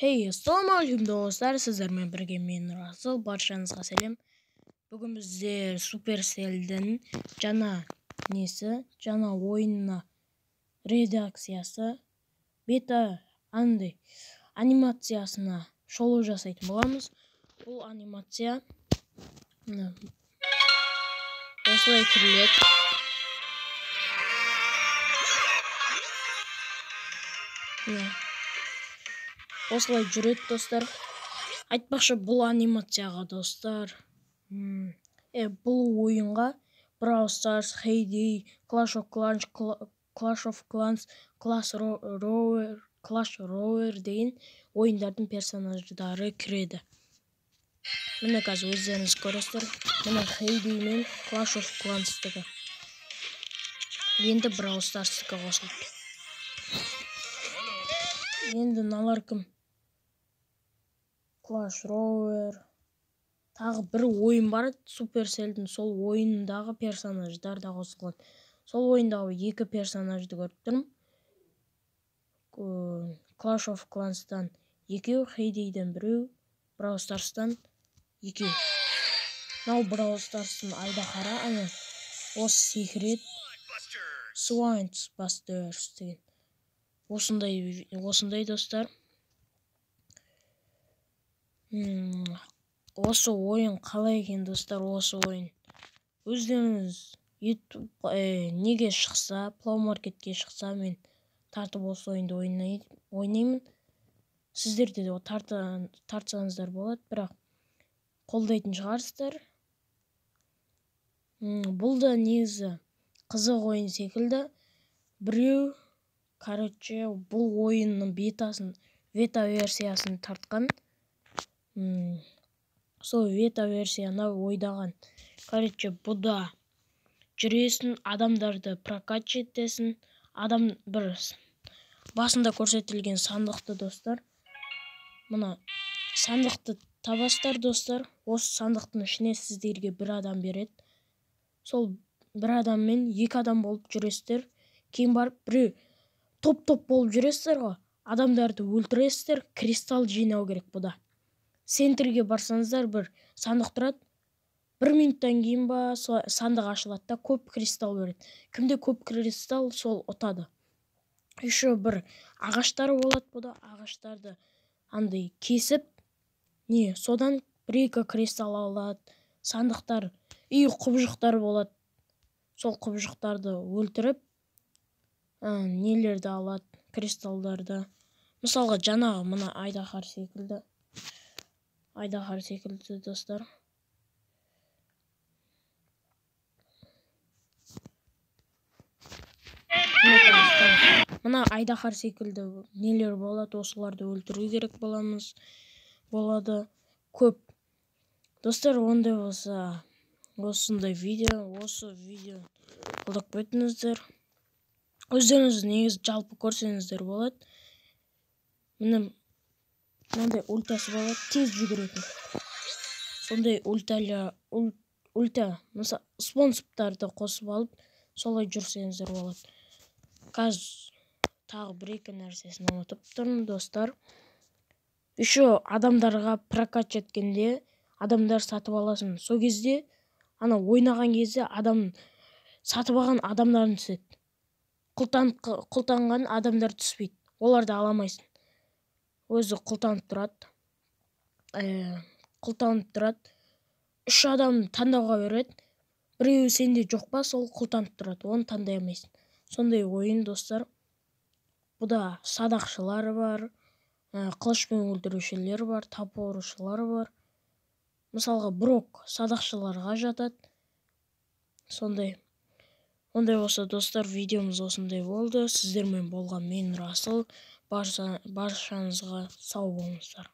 Hey, ассалаумағалейкум достар, сіздермен бірге мен Расыл, баршаңызға сәлем. Бүгін бізде Supercell'дің жаңа несі, жаңа ойынына редакциясы, бета андай анимациясына шолу жасайтын боламыз. Бұл анимация мына осылай кіріледі. Мына осылай жүреді, достар. Айтпақшы, бұл анимацияға, достар, бұл ойынға Brawl Stars, Hay Day, Clash of Clans, Clash of Clans, Clash Royale, Clash Royale деген ойындардың персонаждары кіреді. Міне қазір өздеріңіз көресіздер. Міне Hay Day мен Clash of Clans'тікі. Енді Brawl Stars'тікі қосылды. Енді мыналар кім? Clash Royale. Тағы бір ойын бар, Supercell'дің сол ойындағы персонаждар да қосылған. Сол ойындағы екі персонажды көріп тұрмын. Clash of Clans'тан екеу, Hay Day'ден біреу, Brawl Stars'тан екеу. Мынау Brawl Stars'тың айдаһары, ана осы секірет Swine Busters деген. Осындай, осындай достар. Осы ойын қалай екен, достар, осы ойын. Өздеріңіз YouTube неге шықса, Play Marketке шықса, мен тартып осы ойынды ойнаймын. Сіздер де тартсаңыздар болады, бірақ қолдайтын шығарсыздар. Бұл да негізі қызық ойын секілді. Біреу, короче, бұл ойынның бетасын, бета версиясын тартқан. Сол бета версияны ойдаған. Короче, бұда жүресің, адамдарды прокачать етесің. Адам бір басында көрсетілген сандықты, достар. Мына сандықты табасыздар, достар. Осы сандықтың ішіне сіздерге бір адам береді. Сол бір адаммен екі адам болып жүресіздер. Кейін барып біреу топ-топ болып жүресіздер ғой. Адамдарды өлтіресіздер, кристалл жинау керек бұда. Центрге барсаңыздар бір сандық тұрады. Бір минуттан кейін ба сандық ашылады да көп кристалл береді. Кімде көп кристалл, сол ұтады. Еще бір ағаштар болады бұда. Ағаштарды андай кесіп, не, содан бір-екі кристалл алады. Сандықтар, үй құбыжықтар болады. Сол құбыжықтарды өлтіріп, нелерді алады, кристалдарды. Мысалға, жаңағы мына айдаһар секілді. Айдаһар секілді, достар. Мына айдаһар секілді нелер болады, осыларды өлтіру керек боламыз. Болады көп. Достар, ондай болса, осындай видео, осы видео қолдап кетіңіздер. Өздеріңіз негізі жалпы көрсеңіздер болады. Міне мынандай ультасы болады, тез жүгіретін. Сондай ульта, мысалы, спонсордарды қосып алып, солай жүрсеңіздер болады. Қазір тағы бір-екі нәрсесін ұмытып тұрмын, достар. Еще адамдарға прокач еткенде адамдар сатып аласың. Сол кезде, ана ойнаған кезде адам сатып алған адамдарын түседі. Құлтанған адамдар түспейді. Оларды ала алмайсың. Өзі құлтанып тұрады. Құлтанып тұрады. Үш адам таңдауға береді. Біреуі сенде жоқ па, сол құлтанып тұрады. Оны таңдай алмайсың. Сондай ойын, достар. Бұда садақшылар бар, қылышпен өлтірушілер бар, топоршылар бар. Мысалға, Брок садақшыларға жатады. Сондай. Ондай болса, достар, видеомыз осындай болды. Сіздермен болған мен Расыл. Баршаңызға сау болыңыздар.